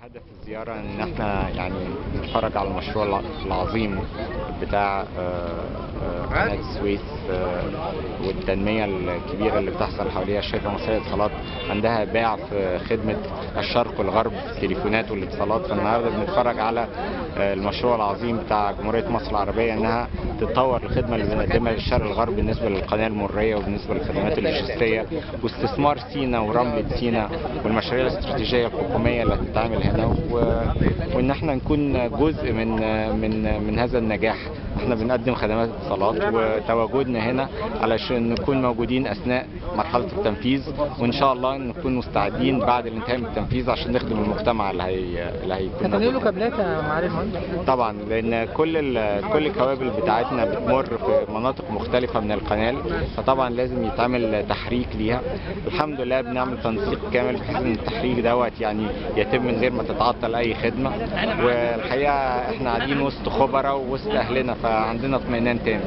هدف الزيارة إن احنا يعني نتفرج على المشروع العظيم بتاع قناة السويس والتنمية الكبيرة اللي بتحصل حواليها. الشركة المصرية للاتصالات عندها باع في خدمة الشرق والغرب في التليفونات والاتصالات، فالنهارده بنتفرج على المشروع العظيم بتاع جمهورية مصر العربية إنها تتطور الخدمة اللي بنقدمها للشرق والغرب بالنسبة للقناة المرورية وبالنسبة للخدمات اللوجستية واستثمار سينا ورملة سينا والمشاريع الاستراتيجية الحكومية اللي هتتعمل هنا وان احنا نكون جزء من من من هذا النجاح. احنا بنقدم خدمات اتصالات وتواجدنا هنا علشان نكون موجودين اثناء مرحلة التنفيذ، وان شاء الله نكون مستعدين بعد الانتهاء من التنفيذ عشان نخدم المجتمع اللي هيكون. هتنقلوا كابلات يا معالي المهندس؟ طبعا، لان كل الكوابل بتاعتنا بتمر في مناطق مختلفة من القناة، فطبعا لازم يتعمل تحريك ليها. الحمد لله بنعمل تنسيق كامل بحيث ان التحريك دوت يعني يتم من غير ما تتعطل اي خدمة. والحقيقة احنا قاعدين وسط خبراء ووسط اهلنا، فعندنا اطمئنان تام.